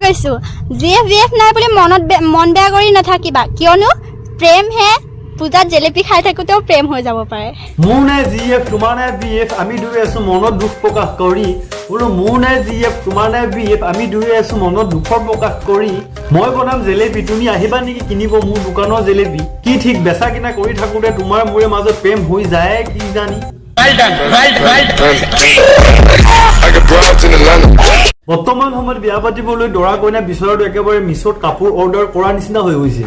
কৈছো, G F B F নাই বুলি মনত মন বেয়া কৰি নাথাকিবা, কিয়নো প্ৰেমহে পূজাত জেলেপি খাই থাকোঁতেও প্ৰেম হৈ যাব পাৰে। মোৰ নাই জি এফ, তোমাৰ নাই বি এফ, আমি দুয়ে আছো মনত দুখ প্ৰকাশ কৰি। বোলো মোৰ নাই জি এফ, তোমাৰ নাই বি এফ, আমি দুয়ে আছো মনত দুখৰ প্ৰকাশ কৰি। মই বনাম জেলেপি, তুমি আহিবা নেকি কিনিব মোৰ দোকানৰ জেলেপি? কি ঠিক বেচা কিনা কৰি থাকোঁতে তোমাৰ মোৰে মাজত প্ৰেম হৈ যায় কি জানি। I got broads in Atlanta. বৰ্তমান সময়ত বিয়া পাতিবলৈ দৰা কইনা বিচৰাটো একেবাৰে মিছত কাপোৰ অৰ্ডাৰ কৰাৰ নিচিনা হৈ গৈছে।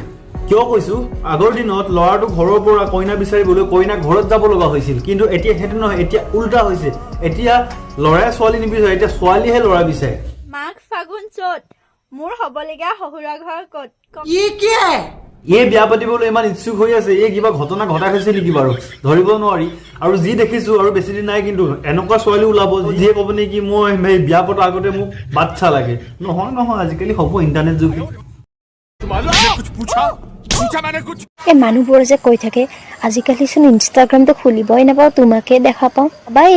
কিয় কৈছো, আগৰ দিনত ল'ৰাটো ঘৰৰ পৰা কইনা বিচাৰিবলৈ কইনা ঘৰত যাব লগা হৈছিল, কিন্তু এতিয়া সেইটো নহয়, এতিয়া উল্টা হৈছে। এতিয়া ল'ৰাই ছোৱালী নিবিচাৰে, এতিয়া ছোৱালীহে ল'ৰা বিচাৰে। মাঘ ফাগুন চ'ত মোৰ হ'বলগীয়া শহুৰৰ ঘৰ ক'ত? এই বিয়া পাতিবলৈ ইমান ইচ্ছুক হৈ আছে, এই কিবা ঘটনা ঘটাই থৈছে নেকি বাৰু, ধৰিব নোৱাৰি। আৰু যি দেখিছো আৰু বেছি দিন নাই, কিন্তু এনেকুৱা ছোৱালী ওলাব যিয়ে ক'ব নেকি মই সেই বিয়া পতাৰ আগতে মোক বাচ্ছা লাগে। নহয় নহয়, আজিকালি হ'ব ইণ্টাৰনেট যুগ। এই মানুহবোৰে যে কৈ থাকে আজিকালিচোন ইনষ্টাগ্ৰামটো খুলিবই নাপাওঁ, তোমাকে দেখা পাওঁ বাই,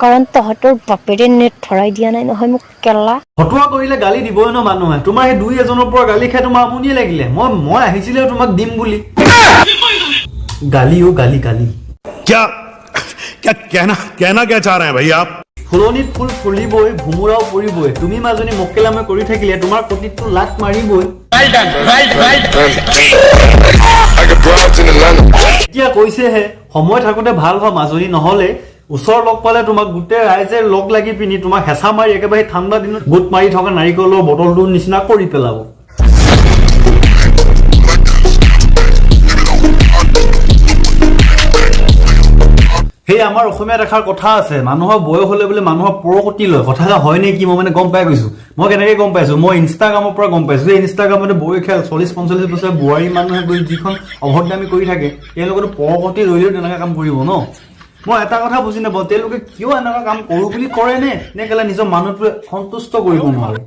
কাৰণ তহঁতৰ বাপেৰে নেট ভৰাই দিয়া নাই নহয় মোক কেলা। ফটোৱা কৰিলে গালি দিবই ন মানুহে। তোমাৰ সেই দুই এজনৰ পৰা গালি খাই তোমাৰ আমনিয়ে লাগিলে। মই আহিছিলেও তোমাক দিম বুলি গালি, অ গালি গালি। क्या क्या कहना कहना क्या चाह रहे हैं भाई आप? ফুলনিত ফুল ফুলিবই, ভোমোৰাও পৰিবই। তুমি মাজনী মক্কেলামে কৰি থাকিলে তোমাৰ কটিতটো লাট মাৰিবই। I got broads in Atlanta. এতিয়া কৈছেহে সময় থাকোঁতে ভাল হোৱা মাজনী, নহ'লে ওচৰ লগ পালে তোমাক গোটেই ৰাইজে লগ লাগি পিনি তোমাক হেঁচা মাৰি একেবাৰে ঠাণ্ডা দিনত গোট মাৰি থকা নাৰিকলৰ বটলটোৰ নিচিনা কৰি পেলাব। সেই আমাৰ অসমীয়াত এষাৰ কথা আছে, মানুহৰ বয়স হ'লে বোলে মানুহৰ পৰকতি লয়। কথা এটা হয় নেকি, মই মানে গম পাই গৈছো। মই কেনেকে গম পাইছো, মই ইনষ্টাগ্ৰামৰ পৰা গম পাইছো। এই ইনষ্টাগ্ৰামতে বয়সীয়াল 40-45 বছৰ বোৱাৰী মানুহে গৈ যিখন অভদ্ৰামি কৰি থাকে, তেওঁলোকেতো পৰকতি ৰৈলেও তেনেকুৱা কাম কৰিব ন। মই এটা কথা বুজি নাপাওঁ, তেওঁলোকে কিয় এনেকুৱা কাম কৰোঁ বুলি কৰে নে, নে কেলা নিজৰ মানুহটোৱে সন্তুষ্ট কৰিব নোৱাৰে।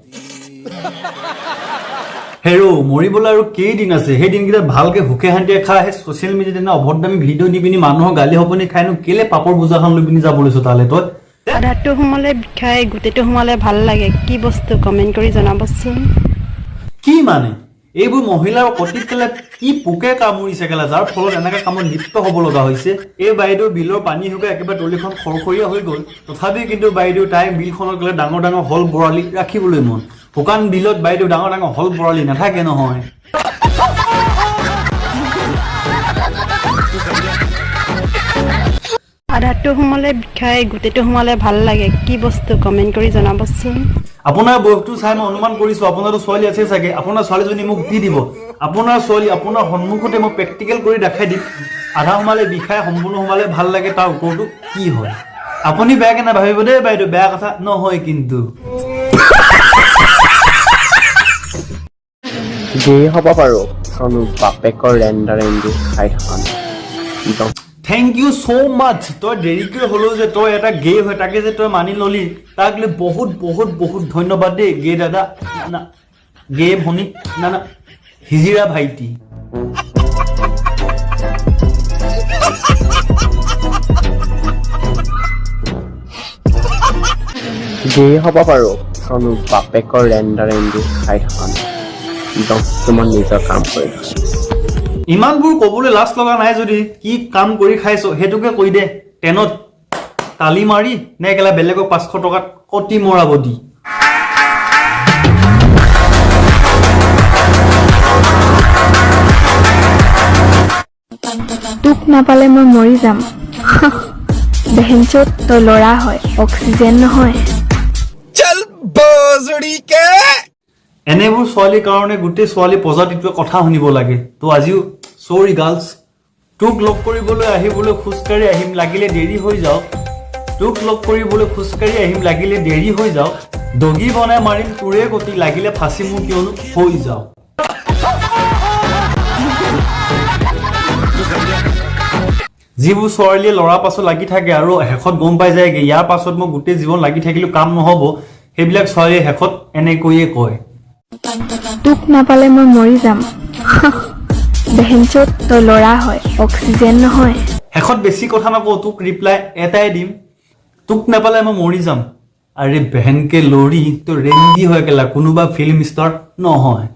হেৰৌ, মৰিবলৈ আৰু কেইদিন আছে, সেই দিনকেইটাত ভালকে সুখে শান্তিয়ে খা। সেই ছচিয়েল মিডিয়াত এনে অভদ্ৰামি ভিডিঅ' দি পিনি মানুহৰ গালি শপনি খাইনো কেলে পাপৰ বোজাখন লৈ পিনি যাব লৈছো তালে তই? আধাটো সোমালে বিষাই, গোটেইটো সোমালে ভাল লাগে। কি বস্তু কমেণ্ট কৰি জনাবচোন। কি মানে এইবোৰ মহিলাৰ কটিত কেলা কি পোকে কামুৰিছে কেলা, যাৰ ফলত এনেকা কামত লিপ্ত হ'ব লগা হৈছে। এই বাইদেউ বিলৰ পানী শুকাই একেবাৰে তলিখন খৰখৰীয়া হৈ গ'ল, তথাপিও কিন্তু বাইদেউ তাই বিলখনত গ'লে ডাঙৰ ডাঙৰ শল বৰালি ৰাখিবলৈ মন। শুকান বিলত বাইদেউ ডাঙৰ ডাঙৰ শল বৰালি নাথাকে নহয়। আধাটো সোমালে বিষাই, গোটেইটো সোমালে ভাল লাগে। কি বস্তু কমেণ্ট কৰি জনাবচোন। আপোনাৰ বয়সটো চাই মই অনুমান কৰিছো আপোনাৰতো ছোৱালী আছে চাগে। আপোনাৰ ছোৱালীজনী মোক দি দিব। আপোনাৰ ছোৱালী আপোনাৰ সন্মুখতে মই প্ৰেক্টিকেল কৰি দেখাই দিম। আধা সোমালে বিষাই, সম্পূৰ্ণ সোমালে ভাল লাগে, তাৰ উত্তৰটো কি হয়। আপুনি বেয়াকে নাভাবিব দেই বাইদেউ, বেয়া কথা নহয় কিন্তু। গে হ'ব পাৰো, কাৰণ বাপেকৰ ৰেণ্ডা ৰেণ্ডি খাই থকা নাই। Thank you so মাছ। তই দেৰিকৈ হ'লেও যে তই এটা গে হয় তাকে যে তই মানি ল'লি, তাক লৈ বহুত বহুত বহুত ধন্যবাদ দেই গে দাদা, না গে ভনী, না না হিজিৰা ভাইটি। গে হ'ব পাৰো, কাৰণ বাপেকৰ ৰেণ্ডা ৰেণ্ডি খাই থকা নাই। তোমাৰ নিজৰ কাম কৰি থকা। ইমানবোৰ ক'বলৈ লাজ লগা নাই যদি কি কাম কৰি খাইছ সেইটোকে কৈ দে। টেনত তালি মাৰি নে কেলা বেলেগক 500 টকাত কটি মৰাব দি। তোক নাপালে মই মৰি যাম। বেহেনচোদ, তই ল'ৰা হয়, অক্সিজেন নহয়। এনেবোৰ ছোৱালীৰ কাৰণে গোটেই ছোৱালী প্ৰজাতিটোৱে কথা শুনিব লাগে। তো আজিও চৰি গাৰ্লছ। তোক লগ কৰিবলৈ আহিবলৈ খোজকাঢ়ি আহিম লাগিলে দেৰি হৈ যাওক। তোক লগ কৰিবলৈ খোজকাঢ়ি আহিম লাগিলে দেৰি হৈ যাওক। দগি বনাই মাৰিম তোৰে গতি লাগিলে ফাঁচি মোৰ কিয়নো হৈ যাওক। যিবোৰ ছোৱালীয়ে ল'ৰাৰ পাছত লাগি থাকে আৰু শেষত গম পাই যায়গে ইয়াৰ পাছত মই গোটেই জীৱন লাগি থাকিলেও কাম নহ'ব, সেইবিলাক ছোৱালীয়ে শেষত এনেকৈয়ে কয়। তোক নাপালে মই মৰি যাম। বেহেনচোদ, তই ল'ৰা হয়, অক্সিজেন নহয়। শেষত বেছি কথা নকওঁ, তোক ৰিপ্লাই এটাই দিম, তোক নাপালে মই মৰি যাম। আৰে বেহেনকে লৰি, তই ৰেণ্ডি হয় কেলা, কোনোবা ফিল্ম ষ্টাৰ নহয়।